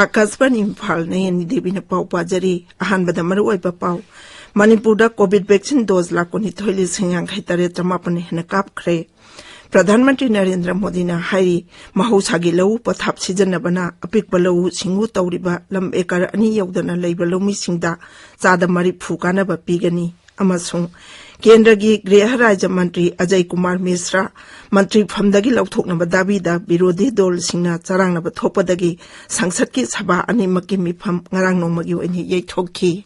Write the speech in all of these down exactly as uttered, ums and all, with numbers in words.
ꯑꯀꯥꯁꯕꯥꯅꯤ ꯏꯝꯐꯥꯜ, ꯅꯌꯅꯤ ꯗꯦꯕꯤꯅ ꯄꯥꯎ ꯄꯥꯖꯔꯤ꯫ ꯑꯍꯥꯟꯕꯗ ꯃꯔꯨꯑꯣꯏꯕ ꯄꯥꯎ꯫ ꯃꯅꯤꯄꯨꯔꯗ COVID vaccine dose ꯂꯥꯈ ꯀꯨꯟꯅꯤꯊꯣꯏ ꯂꯤꯁꯤꯡ ꯌꯥꯡꯈꯩ ꯇꯔꯦꯠ ꯆꯃꯥꯄꯟ ꯍꯦꯟꯅ ꯀꯥꯞꯈ꯭ꯔꯦ꯫ ꯄ꯭ꯔꯙꯥꯟ ꯃꯟꯇ꯭ꯔꯤ ꯅꯔꯦꯟꯗ꯭ꯔ ꯃꯣꯗꯤꯅ ꯍꯥꯏꯔꯤ, ꯃꯍꯧꯁꯥꯒꯤ ꯂꯧꯎ ꯄꯊꯥꯞ ꯁꯤꯖꯤꯟꯅꯕꯅ ꯑꯄꯤꯛꯄ ꯂꯧꯎ ꯁꯤꯡꯎ ꯇꯧꯔꯤꯕ ꯂꯝ ꯑꯦꯀꯔ ꯑꯅꯤ ꯌꯧꯗꯅ ꯂꯩꯕ ꯂꯧꯃꯤꯁꯤꯡꯗ ꯆꯥꯗ ꯃꯔꯤꯐꯨ ꯀꯥꯟꯅꯕ ꯄꯤꯒꯅꯤ꯫ ꯑꯃꯁꯨꯡ ꯀꯦꯟꯗ꯭ꯔꯒꯤ ꯒ꯭ꯔꯤꯍ ꯔꯥꯖ꯭ꯌ ꯃꯟꯇ꯭ꯔꯤ ꯑꯖꯌ ꯀꯨꯃꯥꯔ ꯃꯤꯁ꯭ꯔꯥ ꯃꯟꯇ꯭ꯔꯤ ꯐꯝꯗꯒꯤ ꯂꯧꯊꯣꯛꯅꯕ ꯗꯥꯕꯤꯗ ꯕꯤꯔꯣꯙꯤ ꯗꯣꯜꯁꯤꯡꯅ ꯆꯔꯥꯡꯅꯕ ꯊꯣꯛꯄꯗꯒꯤ ꯁꯪꯁꯠꯀꯤ ꯁꯚꯥ ꯑꯅꯤꯃꯛꯀꯤ ꯃꯤꯐꯝ ꯉꯔꯥꯡ ꯅꯣꯡꯃꯒꯤ ꯑꯣꯏꯅ ꯌꯩꯊꯣꯛꯈꯤ꯫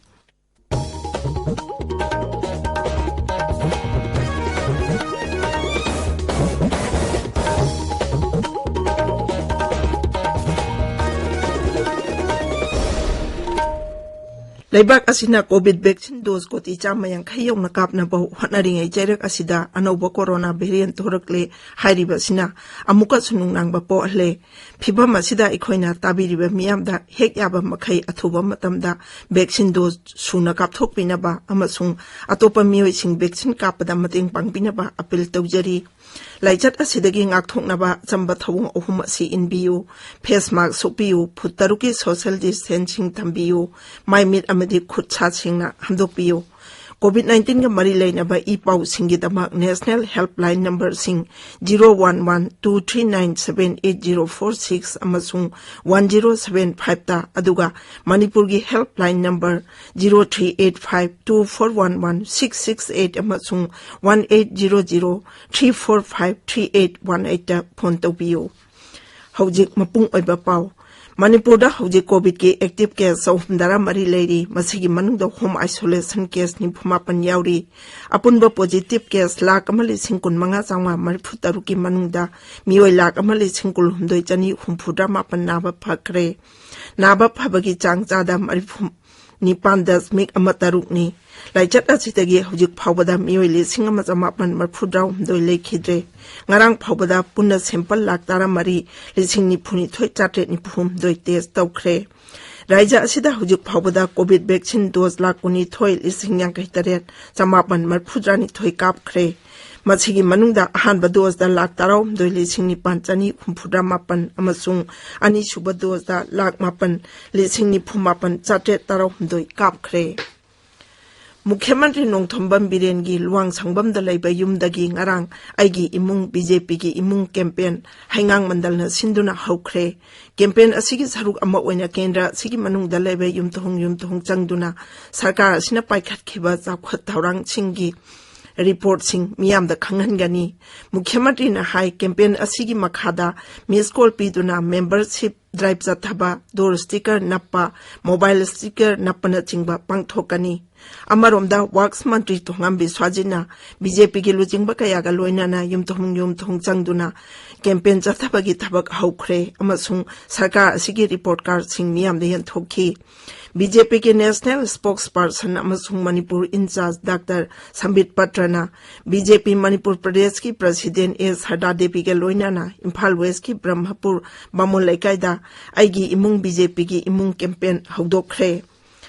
ꯂꯩꯕꯥꯛ ꯑꯁꯤꯅ COVID vaccine dose ꯀꯣꯇꯤ ꯆꯥꯝꯃ ꯌꯥꯡꯈꯩ ꯌꯧꯅ ꯀꯥꯞꯅꯕ ꯍꯣꯠꯅꯔꯤꯉꯩ ꯆꯩꯔꯛ ꯑꯁꯤꯗ ꯑꯅꯧꯕ corona variant ꯊꯣꯔꯛꯂꯦ ꯍꯥꯏꯔꯤꯕ ꯑꯁꯤꯅ ꯑꯃꯨꯛꯀꯁꯨ ꯅꯨꯡꯅꯥꯡꯕ ꯄꯣꯛꯍꯜꯂꯦ꯫ ꯐꯤꯚꯝ ꯑꯁꯤꯗ ꯑꯩꯈꯣꯏꯅ ꯇꯥꯕꯤꯔꯤꯕ ꯃꯤꯌꯥꯝꯗ ꯍꯦꯛ ꯌꯥꯕ ꯃꯈꯩ ꯑꯊꯨꯕ ꯃꯇꯝꯗ vaccine dose ꯁꯨꯅ ꯀꯥꯞꯊꯣꯛꯄꯤꯅꯕ ꯑꯃꯁꯨꯡ ꯑꯇꯣꯞꯄ ꯃꯤꯑꯣꯏꯁꯤꯡ vaccine ꯀꯥꯞꯄꯗ ꯃꯇꯦꯡ ꯄꯥꯡꯕꯤꯅꯕ appeal ꯇꯧꯖꯔꯤ꯫ ꯂꯥꯏꯆꯠ ꯑꯁꯤꯗꯒꯤ ꯉꯥꯛꯊꯣꯛꯅꯕ ꯑꯆꯝꯕ ꯊꯧꯑꯣꯡ ꯑꯍꯨꯝ ꯑꯁꯤ ꯏꯟꯕꯤꯌꯨ: face mask ꯎꯞꯄꯤꯌꯨ, ꯐꯨꯠ ꯇꯔꯨꯛꯀꯤ social distancing ꯊꯝꯕꯤꯌꯨ, ꯃꯥꯏ ꯃꯤꯠ ꯑꯃꯗꯤ ꯈꯨꯠ ꯁꯥ ꯁꯦꯡꯅ ꯍꯥꯝꯗꯣꯛꯄꯤꯌꯨ꯫ COVID nineteen ꯒ ꯃꯔꯤ ꯂꯩꯅꯕ ꯏ ꯄꯥꯎꯁꯤꯡꯒꯤꯗꯃꯛ national helpline number ꯁꯤꯡ zero one one two three nine seven eight zero four six ꯑꯃꯁꯨꯡ one zero seven five ꯇ, ꯑꯗꯨꯒ ꯃꯅꯤꯄꯨꯔꯒꯤ helpline number zero three eight five two four one one six six eight ꯑꯃꯁꯨꯡ one eight zero zero three four five three eight one eight ꯇ phone ꯇꯧꯕꯤꯌꯨ꯫ ꯍꯧꯖꯤꯛ ꯃꯄꯨꯡ ꯑꯣꯏꯕ ꯄꯥꯎ꯫ ꯃꯅꯤꯄꯨꯔꯗ ꯍꯧꯖꯤꯛ COVID ꯀꯤ active case ꯆꯍꯨꯝ ꯇꯔꯥꯃꯔꯤ ꯂꯩꯔꯤ꯫ ꯃꯁꯤꯒꯤ ꯃꯅꯨꯡꯗ home isolation case ꯅꯤꯐꯨ ꯃꯥꯄꯟ ꯌꯥꯎꯔꯤ꯫ ꯑꯄꯨꯟꯕ positive case ꯂꯥꯈ ꯑꯃ ꯂꯤꯁꯤꯡ ꯀꯨꯟ ꯃꯉꯥ ꯆꯥꯝꯃꯉꯥ ꯃꯔꯤꯐꯨ ꯇꯔꯨꯛꯀꯤ ꯃꯅꯨꯡꯗ ꯃꯤꯑꯣꯏ ꯂꯥꯈ ꯑꯃ ꯂꯤꯁꯤꯡ ꯀꯨꯟꯍꯨꯝꯗꯣꯏ ꯆꯅꯤ ꯍꯨꯝꯐꯨꯇꯔꯥ ꯃꯥꯄꯟ ꯅꯥꯕ ꯐꯈ꯭ꯔꯦ꯫ ꯅꯥꯕ ꯐꯕꯒꯤ ꯆꯥꯡ ꯆꯥꯗ ꯃꯔꯤꯐꯨ ꯅꯤꯄꯥꯟ ꯗꯁꯃꯤꯛ ꯑꯃ ꯇꯔꯨꯛꯅꯤ꯫ ꯂꯥꯏꯆꯠ ꯑꯁꯤꯗꯒꯤ ꯍꯧꯖꯤꯛ ꯐꯥꯎꯕꯗ ꯃꯤꯑꯣꯏ ꯂꯤꯁꯤꯡ ꯑꯃ ꯆꯃꯥꯄꯟ ꯃꯔꯤꯐꯨꯇꯔꯥꯍꯨꯝꯗꯣꯏ ꯂꯩꯈꯤꯗ꯭ꯔꯦ꯫ ꯉꯔꯥꯡ ꯐꯥꯎꯕꯗ ꯄꯨꯟꯅ sample ꯂꯥꯈ ꯇꯔꯥꯃꯔꯤ ꯂꯤꯁꯤꯡ ꯅꯤꯐꯨꯅꯤꯊꯣꯏ ꯆꯥꯇ꯭ꯔꯦꯠ ꯅꯤꯐꯨ ꯍꯨꯝꯗꯣꯏ test ꯇꯧꯈ꯭ꯔꯦ꯫ ꯔꯥꯏꯖ꯭ꯌ ꯑꯁꯤꯗ ꯍꯧꯖꯤꯛ ꯐꯥꯎꯕꯗ COVID vaccine dose ꯂꯥꯈ ꯀꯨꯟꯅꯤꯊꯣꯏ ꯂꯤꯁꯤꯡ ꯌꯥꯡꯈꯩ ꯇꯔꯦꯠ ꯆꯃꯥꯄꯟ ꯃꯔꯤꯐꯨꯇꯔꯥꯅꯤꯊꯣꯏ ꯀꯥꯞꯈ꯭ꯔꯦ꯫ ꯃꯁꯤꯒꯤ ꯃꯅꯨꯡꯗ ꯑꯍꯥꯟꯕ ꯗꯣꯁꯇ ꯂꯥꯈ ꯇꯔꯥꯍꯨꯝꯗꯣꯏ ꯂꯤꯁꯤꯡ ꯅꯤꯄꯥꯟ ꯆꯅꯤ ꯍꯨꯝꯐꯨꯇꯔꯥ ꯃꯥꯄꯟ ꯑꯃꯁꯨꯡ ꯑꯅꯤꯁꯨꯕ ꯗꯣꯁꯇ ꯂꯥꯈ ꯃꯥꯄꯟ ꯂꯤꯁꯤꯡ ꯅꯤꯐꯨ ꯃꯥꯄꯟ ꯆꯥꯇ꯭ꯔꯦꯠ ꯇꯔꯥꯍꯨꯝꯗꯣꯏ ꯀꯥꯞꯈ꯭ꯔꯦ꯫ ꯃꯨꯈ꯭ꯌ ꯃꯟꯇ꯭ꯔꯤ ꯅꯣꯡꯊꯣꯝꯕꯝ ꯕꯤꯔꯦꯟꯒꯤ ꯂꯨꯋꯥꯡꯁꯪꯕꯝꯗ ꯂꯩꯕ ꯌꯨꯝꯗꯒꯤ ꯉꯔꯥꯡ "ꯑꯩꯒꯤ ꯏꯃꯨꯡ, ꯕꯤ ꯖꯦ ꯄꯤꯒꯤ ꯏꯃꯨꯡ" ꯀꯦꯝꯄꯦꯟ ꯍꯩꯉꯥꯡ ꯃꯟꯗꯜꯅ ꯁꯤꯟꯗꯨꯅ ꯍꯧꯈ꯭ꯔꯦ꯫ ꯀꯦꯝꯄꯦꯟ ꯑꯁꯤꯒꯤ ꯁꯔꯨꯛ ꯑꯃ ꯑꯣꯏꯅ ꯀꯦꯟꯗ꯭ꯔ ꯑꯁꯤꯒꯤ ꯃꯅꯨꯡꯗ ꯂꯩꯕ ꯌꯨꯝꯊꯣꯡ ꯌꯨꯝꯊꯣꯡ ꯆꯪꯗꯨꯅ ꯁꯔꯀꯥꯔ ꯑꯁꯤꯅ ꯄꯥꯏꯈꯠꯈꯤꯕ ꯆꯥꯎꯈꯠ ꯊꯧꯔꯥꯡꯁꯤꯡꯒꯤ ꯔꯤꯄꯣꯔꯠꯁꯤꯡ ꯃꯤꯌꯥꯝꯗ ꯈꯪꯍꯟꯒꯅꯤ꯫ ꯃꯨꯈ꯭ꯌ ꯃꯟꯇ꯭ꯔꯤꯅ ꯍꯥꯏ, ꯀꯦꯝꯄꯦꯟ ꯑꯁꯤꯒꯤ ꯃꯈꯥꯗ ꯃꯤꯁ ꯀꯣꯜ ꯄꯤꯗꯨꯅ ꯃꯦꯝꯕꯔꯁꯤꯞ ꯗ꯭ꯔꯥꯏꯚ ꯆꯠꯊꯕ, ꯗꯣꯔ ꯁ꯭ꯇꯤꯀꯔ ꯅꯞꯄ, ꯃꯣꯕꯥꯏꯜ ꯁ꯭ꯇꯤꯀꯔ ꯅꯞꯄꯅꯆꯤꯡꯕ ꯄꯥꯡꯊꯣꯛꯀꯅꯤ꯫ ꯑꯃꯔꯣꯝꯗ, ꯋꯥꯛꯁ ꯃꯟꯇ꯭ꯔꯤ ꯊꯣꯉꯥꯝ ꯕꯤꯁ꯭ꯋꯥꯖꯤꯠꯅ ꯕꯤ ꯖꯦ ꯄꯤꯒꯤ ꯂꯨꯆꯤꯡꯕ ꯀꯌꯥꯒ ꯂꯣꯏꯅꯅ ꯌꯨꯝꯊꯣꯡ ꯌꯨꯝꯊꯣꯡ ꯆꯪꯗꯨꯅ ꯀꯦꯝꯄꯦꯟ ꯆꯠꯊꯕꯒꯤ ꯊꯕꯛ ꯍꯧꯈ꯭ꯔꯦ ꯑꯃꯁꯨꯡ ꯁꯔꯀꯥꯔ ꯑꯁꯤꯒꯤ ꯔꯤꯄꯣꯔꯠ ꯀꯥꯔꯗꯁꯤꯡ ꯃꯤꯌꯥꯝꯗ ꯌꯦꯟꯊꯣꯛꯈꯤ꯫ ꯕꯤ ꯖꯦ ꯄꯤꯒꯤ ꯅꯦꯁꯅꯦꯜ ꯁ꯭ꯄꯣꯛꯁ ꯄꯔꯁꯟ ꯑꯃꯁꯨꯡ ꯃꯅꯤꯄꯨꯔ ꯏꯟꯆꯥꯔꯖ ꯗꯥꯛꯇꯔ ꯁꯝꯕꯤꯠ ꯄꯇ꯭ꯔꯅ ꯕꯤ ꯖꯦ ꯄꯤ ꯃꯅꯤꯄꯨꯔ ꯄ꯭ꯔꯗꯦꯁꯀꯤ ꯄ꯭ꯔꯁꯤꯗꯦꯟ ꯑꯦ ꯁꯔꯗꯥ ꯗꯦꯕꯤꯒ ꯂꯣꯏꯅꯅ ꯏꯝꯐꯥꯜ ꯋꯦꯁꯀꯤ ꯕ꯭ꯔꯍ꯭ꯃꯄꯨꯔ ꯕꯥꯃꯣꯟ ꯂꯩꯀꯥꯏꯗ "ꯑꯩꯒꯤ ꯏꯃꯨꯡ, ꯕꯤ ꯖꯦ ꯄꯤꯒꯤ ꯏꯃꯨꯡ" ꯀꯦꯝꯄꯦꯟ ꯍꯧꯗꯣꯛꯈ꯭ꯔꯦ꯫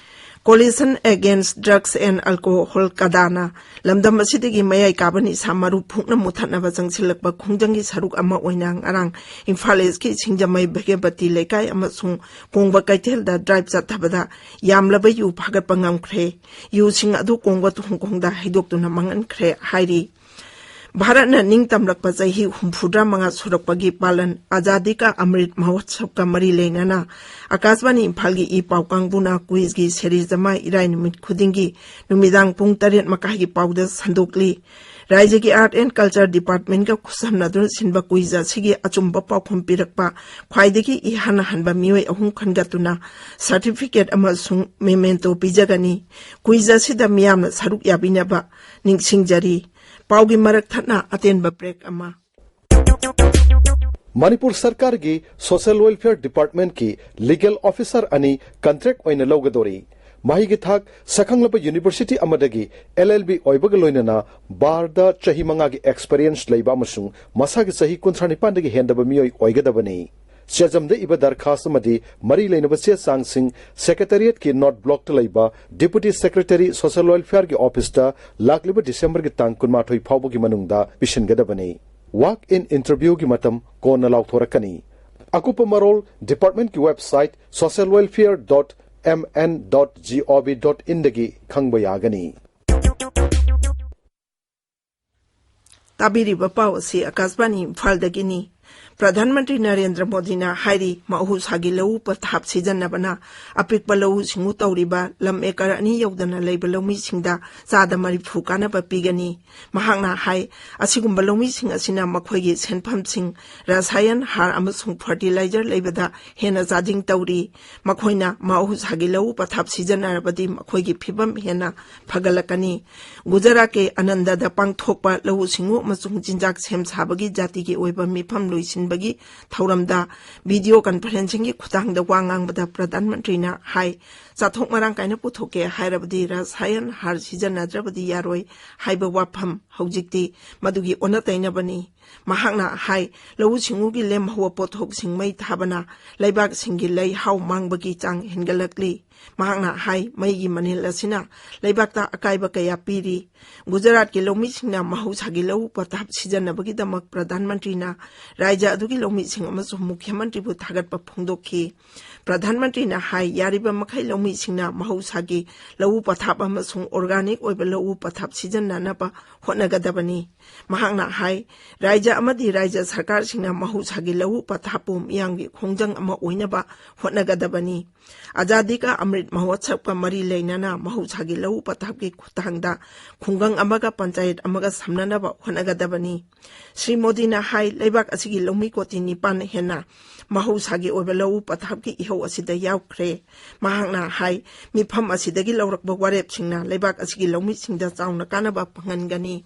Coalition Against Drugs and Alcohol, ꯀꯗꯥꯅ ꯂꯝꯗꯝ ꯑꯁꯤꯗꯒꯤ ꯃꯌꯥꯏ ꯀꯥꯕ ꯅꯤꯁꯥ ꯃꯔꯨ ꯐꯨꯛꯅ ꯃꯨꯊꯠꯅꯕ ꯆꯪꯁꯤꯜꯂꯛꯄ ꯈꯣꯡꯖꯪꯒꯤ ꯁꯔꯨꯛ ꯑꯃ ꯑꯣꯏꯅ ꯉꯔꯥꯡ ꯏꯝꯐꯥꯜ ꯏꯁꯀꯤ ꯁꯤꯡꯖꯃꯩ ꯚꯒ꯭ꯌꯕꯇꯤ ꯂꯩꯀꯥꯏ ꯑꯃꯁꯨꯡ ꯀꯣꯡꯕ ꯀꯩꯊꯦꯜꯗ ꯗ꯭ꯔꯥꯏꯚ ꯆꯠꯊꯕꯗ ꯌꯥꯝꯂꯕ ꯌꯨ ꯐꯥꯒꯠꯄ ꯉꯝꯈ꯭ꯔꯦ꯫ ꯌꯨꯁꯤꯡ ꯑꯗꯨ ꯀꯣꯡꯕ ꯍꯣꯡꯀꯣꯡꯗ ꯍꯩꯗꯣꯛꯇꯨꯅ ꯃꯥꯡꯍꯟꯈ꯭ꯔꯦ ꯍꯥꯏꯔꯤ꯫ ꯚꯥꯔꯠꯅ ꯅꯤꯡꯇꯝꯂꯛꯄ ꯆꯍꯤ ꯍꯨꯝꯐꯨꯇꯔꯥ ꯃꯉꯥ ꯁꯨꯔꯛꯄꯒꯤ ꯄꯥꯂꯟ ꯑꯖꯥꯗꯤ ꯀꯥ ꯑꯃ꯭ꯔꯤꯠ ꯃꯍꯣꯠꯁꯕꯀ ꯃꯔꯤ ꯂꯩꯅꯅ ꯑꯀꯥꯁꯕꯥꯅꯤ ꯏꯝꯐꯥꯜꯒꯤ ꯏ ꯄꯥꯎ ꯀꯥꯡꯕꯨꯅ ꯀꯨꯏꯖꯒꯤ ꯁꯦꯔꯤꯖ ꯑꯃ ꯏꯔꯥꯏ ꯅꯨꯃꯤꯠ ꯈꯨꯗꯤꯡꯒꯤ ꯅꯨꯃꯤꯗꯥꯡ ꯄꯨꯡ ꯇꯔꯦꯠ ꯃꯈꯥꯏꯒꯤ ꯄꯥꯎꯗ ꯁꯟꯗꯣꯛꯂꯤ꯫ ꯔꯥꯏꯖ꯭ꯌꯒꯤ Art and Culture Departmentꯀ ꯈꯨꯠꯁꯝꯅꯗꯨꯅ ꯁꯤꯟꯕ ꯀꯨꯏꯖ ꯑꯁꯤꯒꯤ ꯑꯆꯨꯝꯕ ꯄꯥꯎꯈꯨꯝ ꯄꯤꯔꯛꯄ ꯈ꯭ꯋꯥꯏꯗꯒꯤ ꯏꯍꯥꯟ ꯍꯥꯟꯕ ꯃꯤꯑꯣꯏ ꯑꯍꯨꯝ ꯈꯟꯒꯠꯇꯨꯅ certificate ꯑꯃꯁꯨꯡ memento ꯄꯤꯖꯒꯅꯤ꯫ ꯀꯨꯏꯖ ꯑꯁꯤꯗ ꯃꯤꯌꯥꯝꯅ ꯁꯔꯨꯛ ꯌꯥꯕꯤꯅꯕ ꯅꯤꯡꯁꯤꯡꯖꯔꯤ꯫ ꯄꯥꯎꯒꯤ ꯃꯔꯛ ꯊꯠꯅ ꯑꯇꯦꯟꯕ break ꯑꯃ꯫ ꯃꯅꯤꯄꯨꯔ ꯁꯔꯀꯥꯔꯒꯤ Social Welfare Departmentꯀꯤ legal officer ꯑꯅꯤ contract ꯑꯣꯏꯅ ꯂꯧꯒꯗꯧꯔꯤ꯫ ꯃꯍꯩꯒꯤ ꯊꯥꯛ ꯁꯛꯈꯪꯂꯕ university ꯑꯃꯗꯒꯤ L L B ꯑꯣꯏꯕꯒ ꯂꯣꯏꯅꯅ barꯗ ꯆꯍꯤ ꯃꯉꯥꯒꯤ experience ꯂꯩꯕ ꯑꯃꯁꯨꯡ ꯃꯁꯥꯒꯤ ꯆꯍꯤ ꯀꯨꯟꯊ꯭ꯔꯥ ꯅꯤꯄꯥꯟꯗꯒꯤ ꯍꯦꯟꯗꯕ ꯃꯤꯑꯣꯏ ꯑꯣꯏꯒꯗꯕꯅꯤ꯫ ꯆꯦꯖꯝꯗ ꯏꯕ ꯗꯔꯈꯥꯁ ꯑꯃꯗꯤ ꯃꯔꯤ ꯂꯩꯅꯕ ꯆꯦ ꯆꯥꯡꯁꯤꯡ ꯁꯦꯀ꯭ꯔꯦꯇꯔꯤꯌꯦꯠꯀꯤ ꯅꯣꯔꯠ ꯕ꯭ꯂꯣꯛꯇ ꯂꯩꯕ ꯗꯤꯄꯨꯇꯤ ꯁꯦꯀ꯭ꯔꯦꯇꯔꯤ ꯁꯣꯁꯤꯌꯦꯜ ꯋꯦꯜꯐꯤꯌꯔꯒꯤ ꯑꯣꯐꯤꯁꯇ ꯂꯥꯛꯂꯤꯕ ꯗꯤꯁꯦꯝꯕꯔꯒꯤ ꯇꯥꯡ ꯀꯨꯟꯃꯥꯊꯣꯏ ꯐꯥꯎꯕꯒꯤ ꯃꯅꯨꯡꯗ ꯄꯤꯁꯤꯟꯒꯗꯕꯅꯤ꯫ ꯋꯥꯛ ꯏꯟ ꯏꯟꯇꯔꯚ꯭ꯌꯨꯒꯤ ꯃꯇꯝ ꯀꯣꯟꯅ ꯂꯥꯎꯊꯣꯔꯛꯀꯅꯤ꯫ ꯑꯀꯨꯞꯄ ꯃꯔꯣꯜ ꯗꯤꯄꯥꯔꯠꯃꯦꯟꯠꯀꯤ website social welfare dot M N dot gov dot inꯗꯒꯤ ꯈꯪꯕ ꯌꯥꯒꯅꯤ꯫ ꯇꯥꯕꯤꯔꯤꯕ ꯄꯥꯎ ꯑꯁꯤ ꯑꯀꯥꯁꯕꯥꯅꯤ ꯏꯝꯐꯥꯜꯗꯒꯤꯅꯤ꯫ ꯄ꯭ꯔꯙꯥꯟ ꯃꯟꯇ꯭ꯔꯤ ꯅꯔꯦꯟꯗ꯭ꯔ ꯃꯣꯗꯤꯅ ꯍꯥꯏꯔꯤ, ꯃꯍꯧꯁꯥꯒꯤ ꯂꯧꯎ ꯄꯊꯥꯞ ꯁꯤꯖꯤꯟꯅꯕꯅ ꯑꯄꯤꯛꯄ ꯂꯧꯎ ꯁꯤꯡꯎ ꯇꯧꯔꯤꯕ ꯂꯝ ꯑꯦꯀꯔ ꯑꯅꯤ ꯌꯧꯗꯅ ꯂꯩꯕ ꯂꯧꯃꯤꯁꯤꯡꯗ ꯆꯥꯗ ꯃꯔꯤꯐꯨ ꯀꯥꯟꯅꯕ ꯄꯤꯒꯅꯤ꯫ ꯃꯍꯥꯛꯅ ꯍꯥꯏ, ꯑꯁꯤꯒꯨꯝꯕ ꯂꯧꯃꯤꯁꯤꯡ ꯑꯁꯤꯅ ꯃꯈꯣꯏꯒꯤ ꯁꯦꯟꯐꯝꯁꯤꯡ ꯔꯁꯥꯌꯟ ꯍꯥꯔ ꯑꯃꯁꯨꯡ ꯐꯔꯇꯤꯂꯥꯏꯖꯔ ꯂꯩꯕꯗ ꯍꯦꯟꯅ ꯆꯥꯗꯤꯡ ꯇꯧꯔꯤ꯫ ꯃꯈꯣꯏꯅ ꯃꯍꯧꯁꯥꯒꯤ ꯂꯧꯎ ꯄꯊꯥꯞ ꯁꯤꯖꯤꯟꯅꯔꯕꯗꯤ ꯃꯈꯣꯏꯒꯤ ꯐꯤꯕꯝ ꯍꯦꯟꯅ ꯐꯒꯠꯂꯛꯀꯅꯤ꯫ ꯒꯨꯖꯔꯥꯠꯀꯤ ꯑꯅꯟꯗꯗ ꯄꯥꯡꯊꯣꯛꯄ ꯂꯧꯎ ꯁꯤꯡꯎ ꯑꯃꯁꯨꯡ ꯆꯤꯟꯖꯥꯛ ꯁꯦꯝ ꯁꯥꯕꯒꯤ ꯖꯥꯇꯤꯒꯤ ꯑꯣꯏꯕ ꯃꯤꯐꯝ ꯂꯣꯏꯁꯤꯟꯕꯒꯤ ꯊꯧꯔꯝꯗ ꯚꯤꯗꯤꯑꯣ ꯀꯟꯐꯔꯦꯟꯁꯤꯡꯒꯤ ꯈꯨꯠꯊꯥꯡꯗ ꯋꯥ ꯉꯥꯡꯕꯗ ꯄ꯭ꯔꯙꯥꯟ ꯃꯟꯇ꯭ꯔꯤꯅ ꯍꯥꯏ, ꯆꯥꯊꯣꯛ ꯃꯔꯥꯡ ꯀꯥꯏꯅ ꯄꯨꯊꯣꯛꯀꯦ ꯍꯥꯏꯔꯕꯗꯤ ꯔꯁꯥꯌꯟ ꯍꯥꯔ ꯁꯤꯖꯤꯟꯅꯗ꯭ꯔꯕꯗꯤ ꯌꯥꯔꯣꯏ ꯍꯥꯏꯕ ꯋꯥꯐꯝ ꯍꯧꯖꯤꯛꯇꯤ ꯃꯗꯨꯒꯤ ꯑꯣꯟꯅ ꯇꯩꯅꯕꯅꯤ꯫ ꯃꯍꯥꯛꯅ ꯍꯥꯏ, ꯂꯧꯎ ꯁꯤꯡꯎꯒꯤ ꯂꯦꯝꯍꯧꯕ ꯄꯣꯠꯊꯣꯛꯁꯤꯡ ꯃꯩ ꯊꯥꯕꯅ ꯂꯩꯕꯥꯛꯁꯤꯡꯒꯤ ꯂꯩꯍꯥꯎ ꯃꯥꯡꯕꯒꯤ ꯆꯥꯡ ꯍꯦꯟꯒꯠꯂꯛꯂꯤ꯫ ꯃꯍꯥꯛꯅ ꯍꯥꯏ, ꯃꯩꯒꯤ ꯃꯅꯤꯜ ꯑꯁꯤꯅ ꯂꯩꯕꯥꯛꯇ ꯑꯀꯥꯏꯕ ꯀꯌꯥ ꯄꯤꯔꯤ꯫ ꯒꯨꯖꯔꯥꯠꯀꯤ ꯂꯧꯃꯤꯁꯤꯡꯅ ꯃꯍꯧꯁꯥꯒꯤ ꯂꯧꯎ ꯄꯊꯥꯞ ꯁꯤꯖꯤꯟꯅꯕꯒꯤꯗꯃꯛ ꯄ꯭ꯔꯙꯥꯟ ꯃꯟꯇ꯭ꯔꯤꯅ ꯔꯥꯖ꯭ꯌ ꯑꯗꯨꯒꯤ ꯂꯧꯃꯤꯁꯤꯡ ꯑꯃꯁꯨꯡ ꯃꯨꯈ꯭ꯌ ꯃꯟꯇ꯭ꯔꯤꯕꯨ ꯊꯥꯒꯠꯄ ꯐꯣꯡꯗꯣꯛꯈꯤ꯫ ꯄ꯭ꯔꯙꯥꯟ ꯃꯟꯇ꯭ꯔꯤꯅ ꯍꯥꯏ, ꯌꯥꯔꯤꯕ ꯃꯈꯩ ꯂꯧꯃꯤꯁꯤꯡꯅ ꯃꯍꯧꯁꯥꯒꯤ ꯂꯧꯎ ꯄꯊꯥꯞ ꯑꯃꯁꯨꯡ ꯑꯣꯔꯒꯥꯅꯤꯛ ꯑꯣꯏꯕ ꯂꯧꯎ ꯄꯊꯥꯞ ꯁꯤꯖꯤꯟꯅꯅꯕ ꯍꯣꯠꯅꯒꯗꯕꯅꯤ꯫ ꯃꯍꯥꯛꯅ ꯍꯥꯏ, ꯔꯥꯖ꯭ꯌ ꯑꯃꯗꯤ ꯔꯥꯖ꯭ꯌ ꯁꯔꯀꯥꯔꯁꯤꯡꯅ ꯃꯍꯧꯁꯥꯒꯤ ꯂꯧꯎ ꯄꯊꯥꯞꯄꯨ ꯃꯤꯌꯥꯝꯒꯤ ꯈꯣꯡꯖꯪ ꯑꯃ ꯑꯣꯏꯅꯕ ꯍꯣꯠꯅꯒꯗꯕꯅꯤ꯫ ꯑꯖꯥꯗꯤ ꯀꯥ ꯑꯃ꯭ꯔꯤꯠ ꯃꯍꯣꯠꯁꯕꯀ ꯃꯔꯤ ꯂꯩꯅꯅ ꯃꯍꯧꯁꯥꯒꯤ ꯂꯧꯎ ꯄꯊꯥꯞꯀꯤ ꯈꯨꯠꯊꯥꯡꯗ ꯈꯨꯡꯒꯪ ꯑꯃꯒ ꯄꯟꯆꯥꯌꯠ ꯑꯃꯒ ꯁꯝꯅꯅꯕ ꯍꯣꯠꯅꯒꯗꯕꯅꯤ꯫ ꯁ꯭ꯔꯤ ꯃꯣꯗꯤꯅ ꯍꯥꯏ, ꯂꯩꯕꯥꯛ ꯑꯁꯤꯒꯤ ꯂꯧꯃꯤ ꯀꯣꯇꯤ ꯅꯤꯄꯥꯟ ꯍꯦꯟꯅ ꯃꯍꯧꯁꯥꯒꯤ ꯑꯣꯏꯕ ꯂꯧꯎ ꯄꯊꯥꯞꯀꯤ ꯏꯍꯧ ꯑꯁꯤꯗ ꯌꯥꯎꯈ꯭ꯔꯦ꯫ ꯃꯍꯥꯛꯅ ꯍꯥꯏ, ꯃꯤꯐꯝ ꯑꯁꯤꯗꯒꯤ ꯂꯧꯔꯛꯄ ꯋꯥꯔꯦꯞꯁꯤꯡꯅ ꯂꯩꯕꯥꯛ ꯑꯁꯤꯒꯤ ꯂꯧꯃꯤꯁꯤꯡꯗ ꯆꯥꯎꯅ ꯀꯥꯟꯅꯕ ꯐꯪꯍꯟꯒꯅꯤ꯫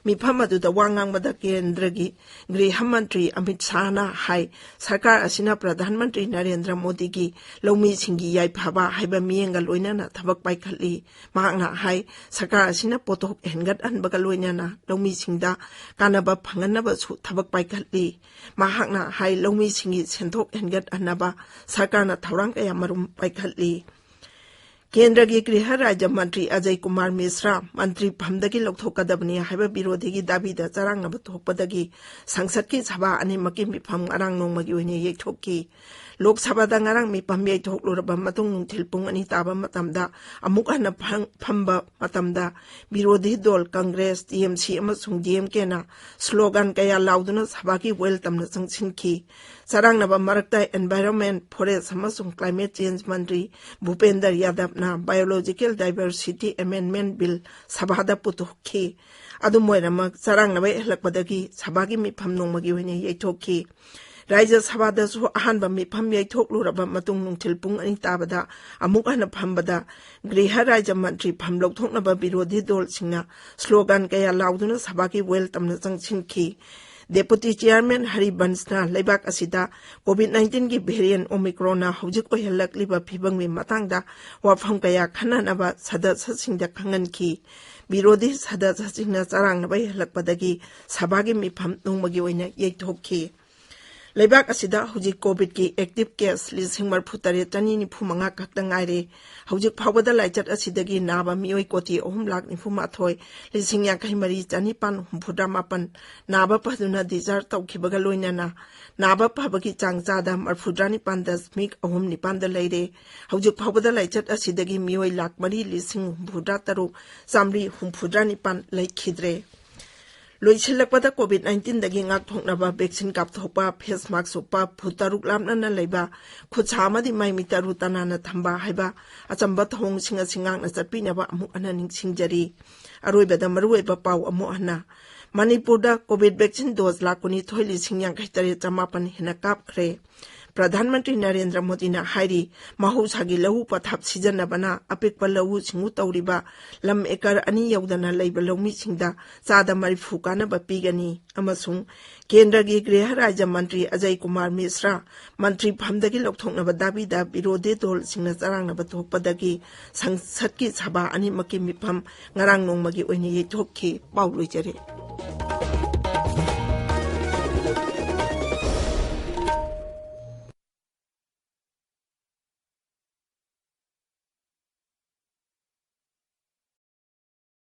ꯃꯤꯐꯝ ꯑꯗꯨꯗ ꯋꯥ ꯉꯥꯡꯕꯗ ꯀꯦꯟꯗ꯭ꯔꯒꯤ ꯒ꯭ꯔꯤꯍ ꯃꯟꯇ꯭ꯔꯤ ꯑꯃꯤꯠ ꯁꯥꯍꯅ ꯍꯥꯏ, ꯁꯔꯀꯥꯔ ꯑꯁꯤꯅ ꯄ꯭ꯔꯙꯥꯟ ꯃꯟꯇ꯭ꯔꯤ ꯅꯔꯦꯟꯗ꯭ꯔ ꯃꯣꯗꯤꯒꯤ ꯂꯧꯃꯤꯁꯤꯡꯒꯤ ꯌꯥꯏꯐꯕ ꯍꯥꯏꯕ ꯃꯤꯠꯌꯦꯡꯒ ꯂꯣꯏꯅꯅ ꯊꯕꯛ ꯄꯥꯏꯈꯠꯂꯤ꯫ ꯃꯍꯥꯛꯅ ꯍꯥꯏ, ꯁꯔꯀꯥꯔ ꯑꯁꯤꯅ ꯄꯣꯠꯊꯣꯛ ꯍꯦꯟꯒꯠꯍꯟꯕꯒ ꯂꯣꯏꯅꯅ ꯂꯧꯃꯤꯁꯤꯡꯗ ꯀꯥꯟꯅꯕ ꯐꯪꯍꯟꯅꯕꯁꯨ ꯊꯕꯛ ꯄꯥꯏꯈꯠꯂꯤ꯫ ꯃꯍꯥꯛꯅ ꯍꯥꯏ, ꯂꯧꯃꯤꯁꯤꯡꯒꯤ ꯁꯦꯟꯊꯣꯛ ꯍꯦꯟꯒꯠꯍꯟꯅꯕ ꯁꯔꯀꯥꯔꯅ ꯊꯧꯔꯥꯡ ꯀꯌꯥ ꯃꯔꯨꯝ ꯄꯥꯏꯈꯠꯂꯤ꯫ ꯀꯦꯟꯗ꯭ꯔꯒꯤ ꯒ꯭ꯔꯤꯍ ꯔꯥꯖ꯭ꯌ ꯃꯟꯇ꯭ꯔꯤ ꯑꯖꯌ ꯀꯨꯃꯥꯔ ꯃꯤꯁ꯭ꯔꯥ ꯃꯟꯇ꯭ꯔꯤ ꯐꯝꯗꯒꯤ ꯂꯧꯊꯣꯛꯀꯗꯕꯅꯤ ꯍꯥꯏꯕ ꯕꯤꯔꯣꯙꯤꯒꯤ ꯗꯥꯕꯤꯗ ꯆꯔꯥꯡꯅꯕ ꯊꯣꯛꯄꯗꯒꯤ ꯁꯪꯁꯠꯀꯤ ꯁꯚꯥ ꯑꯅꯤꯃꯛꯀꯤ ꯃꯤꯐꯝ ꯉꯔꯥꯡ ꯅꯣꯡꯃꯒꯤ ꯑꯣꯏꯅ ꯌꯩꯊꯣꯛꯈꯤ꯫ ꯂꯣꯛ ꯁꯚꯥꯗ ꯉꯔꯥꯡ ꯃꯤꯐꯝ ꯌꯩꯊꯣꯛꯂꯨꯔꯕ ꯃꯇꯨꯡ ꯅꯨꯡꯊꯤꯜ ꯄꯨꯡ ꯑꯅꯤ ꯇꯥꯕ ꯃꯇꯝꯗ ꯑꯃꯨꯛ ꯍꯟꯅ ꯐꯝ-, ꯐꯝꯕ ꯃꯇꯝꯗ ꯕꯤꯔꯣꯙꯤ ꯗꯣꯜ ꯀꯪꯒ꯭ꯔꯦꯁ, ꯇꯤ ꯑꯦꯝ ꯁꯤ ꯑꯃꯁꯨꯡ ꯗꯤ ꯑꯦꯝ ꯀꯦꯅ ꯁ꯭ꯂꯣꯒꯥꯟ ꯀꯌꯥ ꯂꯥꯎꯗꯨꯅ ꯁꯚꯥꯒꯤ ꯋꯦꯜꯀꯝꯅ ꯆꯪꯁꯤꯟꯈꯤ꯫ ꯆꯔꯥꯡꯅꯕ ꯃꯔꯛꯇ Environment, Forest ꯑꯃꯁꯨꯡ Climate Change ꯃꯟꯇ꯭ꯔꯤ ꯚꯨꯄꯦꯟꯗꯔ ꯌꯥꯗꯕꯅ Biological Diversity Amendment Bill ꯁꯚꯥꯗ ꯄꯨꯊꯣꯛꯈꯤ꯫ ꯑꯗꯨꯝ ꯑꯣꯏꯅꯃꯛ, ꯆꯔꯥꯡꯅꯕ ꯍꯦꯜꯂꯛꯄꯗꯒꯤ ꯁꯚꯥꯒꯤ ꯃꯤꯐꯝ ꯅꯣꯡꯃꯒꯤ ꯑꯣꯏꯅ ꯌꯩꯊꯣꯛꯈꯤ꯫ ꯔꯥꯖ꯭ꯌ ꯁꯚꯥꯗꯁꯨ ꯑꯍꯥꯟꯕ ꯃꯤꯐꯝ ꯌꯩꯊꯣꯛꯂꯨꯔꯕ ꯃꯇꯨꯡ ꯅꯨꯡꯊꯤꯜ ꯄꯨꯡ ꯑꯅꯤ ꯇꯥꯕꯗ ꯑꯃꯨꯛ ꯍꯟꯅ ꯐꯝꯕꯗ ꯒ꯭ꯔꯤꯍ ꯔꯥꯖ꯭ꯌ ꯃꯟꯇ꯭ꯔꯤ ꯐꯝ ꯂꯧꯊꯣꯛꯅꯕ ꯕꯤꯔꯣꯙꯤ ꯗꯣꯜꯁꯤꯡꯅ ꯁ꯭ꯂꯣꯒꯥꯟ ꯀꯌꯥ ꯂꯥꯎꯗꯨꯅ ꯁꯚꯥꯒꯤ ꯋꯦꯜꯀꯝꯅ ꯆꯪꯁꯤꯟꯈꯤ꯫ ꯗꯦꯄꯨꯇꯤ ꯆꯤꯌꯥꯔꯃꯦꯟ ꯍꯔꯤꯕꯟꯁꯅ ꯂꯩꯕꯥꯛ ꯑꯁꯤꯗ COVID nineteen ꯒꯤ variant Omicron ꯅ ꯍꯧꯖꯤꯛ ꯑꯣꯏꯍꯜꯂꯛꯂꯤꯕ ꯐꯤꯕꯝꯒꯤ ꯃꯇꯥꯡꯗ ꯋꯥꯐꯝ ꯀꯌꯥ ꯈꯟꯅꯅꯕ ꯁꯗꯁ꯭ꯌꯁꯤꯡꯗ ꯈꯪꯍꯟꯈꯤ꯫ ꯕꯤꯔꯣꯙꯤ ꯁꯗꯁ꯭ꯌꯁꯤꯡꯅ ꯆꯔꯥꯡꯅꯕ ꯍꯦꯜꯂꯛꯄꯗꯒꯤ ꯁꯚꯥꯒꯤ ꯃꯤꯐꯝ ꯅꯣꯡꯃꯒꯤ ꯑꯣꯏꯅ ꯌꯩꯊꯣꯛꯈꯤ꯫ ꯂꯩꯕꯥꯛ ꯑꯁꯤꯗ ꯍꯧꯖꯤꯛ COVID ꯀꯤ active case ꯂꯤꯁꯤꯡ ꯃꯔꯤꯐꯨ ꯇꯔꯦꯠ ꯆꯅꯤ ꯅꯤꯐꯨ ꯃꯉꯥ ꯈꯛꯇ ꯉꯥꯏꯔꯦ꯫ ꯍꯧꯖꯤꯛ ꯐꯥꯎꯕꯗ ꯂꯥꯏꯆꯠ ꯑꯁꯤꯗꯒꯤ ꯅꯥꯕ ꯃꯤꯑꯣꯏ ꯀꯣꯇꯤ ꯑꯍꯨꯝ ꯂꯥꯈ ꯅꯤꯐꯨ ꯃꯥꯊꯣꯏ ꯂꯤꯁꯤꯡ ꯌꯥꯡꯈꯩ ꯃꯔꯤ ꯆꯅꯤꯄꯥꯟ ꯍꯨꯝꯐꯨꯇꯔꯥ ꯃꯥꯄꯟ ꯅꯥꯕ ꯐꯗꯨꯅ discharge ꯇꯧꯈꯤꯕꯒ ꯂꯣꯏꯅꯅ ꯅꯥꯕ ꯐꯕꯒꯤ ꯆꯥꯡ ꯆꯥꯗ ꯃꯔꯤꯐꯨꯇꯔꯥ ꯅꯤꯄꯥꯟ ꯗꯁꯃꯤꯛ ꯑꯍꯨꯝ ꯅꯤꯄꯥꯟꯗ ꯂꯩꯔꯦ꯫ ꯍꯧꯖꯤꯛ ꯐꯥꯎꯕꯗ ꯂꯥꯏꯆꯠ ꯑꯁꯤꯗꯒꯤ ꯃꯤꯑꯣꯏ ꯂꯥꯈ ꯃꯔꯤ ꯂꯤꯁꯤꯡ ꯍꯨꯝꯐꯨꯇꯔꯥ ꯇꯔꯨꯛ ꯆꯥꯃꯔꯤ ꯍꯨꯝꯐꯨꯇꯔꯥ ꯅꯤꯄꯥꯟ ꯂꯩꯈꯤꯗ꯭ꯔꯦ꯫ ꯂꯣꯏꯁꯤꯜꯂꯛꯄꯗ COVID nineteen ꯗꯒꯤ ꯉꯥꯛꯊꯣꯛꯅꯕ vaccine ꯀꯥꯞꯊꯣꯛꯄ, face mask ꯎꯞꯄ, ꯐꯨꯠ ꯇꯔꯨꯛ ꯂꯥꯞꯅꯅ ꯂꯩꯕ, ꯈꯨꯠꯁꯥ ꯑꯃꯗꯤ ꯃꯥꯏ ꯃꯤꯠ ꯇꯔꯨ ꯇꯅꯥꯟꯅ ꯊꯝꯕ ꯍꯥꯏꯕ ꯑꯆꯝꯕ ꯊꯧꯑꯣꯡꯁꯤꯡ ꯑꯁꯤ ꯉꯥꯛꯅ ꯆꯠꯄꯤꯅꯕ ꯑꯃꯨꯛ ꯍꯟꯅ ꯅꯤꯡꯁꯤꯡꯖꯔꯤ꯫ ꯑꯔꯣꯏꯕꯗ ꯃꯔꯨꯑꯣꯏꯕ ꯄꯥꯎ ꯑꯃꯨꯛ ꯍꯟꯅ꯫ ꯃꯅꯤꯄꯨꯔꯗ COVID vaccine dose ꯂꯥꯈ ꯀꯨꯟꯅꯤꯊꯣꯏ ꯂꯤꯁꯤꯡ ꯌꯥꯡꯈꯩ ꯇꯔꯦꯠ ꯆꯃꯥꯄꯟ ꯍꯦꯟꯅ ꯀꯥꯞꯈ꯭ꯔꯦ꯫ ꯄ꯭ꯔꯙꯥꯟ ꯃꯟꯇ꯭ꯔꯤ ꯅꯔꯦꯟꯗ꯭ꯔ ꯃꯣꯗꯤꯅ ꯍꯥꯏꯔꯤ, ꯃꯍꯧꯁꯥꯒꯤ ꯂꯧꯎ ꯄꯊꯥꯞ ꯁꯤꯖꯤꯟꯅꯕꯅ ꯑꯄꯤꯛꯄ ꯂꯧꯎ ꯁꯤꯡꯎ ꯇꯧꯔꯤꯕ ꯂꯝ ꯑꯦꯀꯔ ꯑꯅꯤ ꯌꯧꯗꯅ ꯂꯩꯕ ꯂꯧꯃꯤꯁꯤꯡꯗ ꯆꯥꯗ ꯃꯔꯤꯐꯨ ꯀꯥꯟꯅꯕ ꯄꯤꯒꯅꯤ ꯑꯃꯁꯨꯡ ꯀꯦꯟꯗ꯭ꯔꯒꯤ ꯒ꯭ꯔꯤꯍ ꯔꯥꯖ꯭ꯌ ꯃꯟꯇ꯭ꯔꯤ ꯑꯖꯌ ꯀꯨꯃꯥꯔ ꯃꯤꯁ꯭ꯔꯥ ꯃꯟꯇ꯭ꯔꯤ ꯐꯝꯗꯒꯤ ꯂꯧꯊꯣꯛꯅꯕ ꯗꯥꯕꯤꯗ ꯕꯤꯔꯣꯙꯤ ꯗꯣꯜꯁꯤꯡꯅ ꯆꯔꯥꯡꯅꯕ ꯊꯣꯛꯄꯗꯒꯤ ꯁꯪꯁꯠꯀꯤ ꯁꯚꯥ ꯑꯅꯤꯃꯛꯀꯤ ꯃꯤꯐꯝ ꯉꯔꯥꯡ ꯅꯣꯡꯃꯒꯤ ꯑꯣꯏꯅ ꯌꯩꯊꯣꯛꯈꯤ꯫ ꯄꯥꯎ ꯂꯣꯏꯖꯔꯦ꯫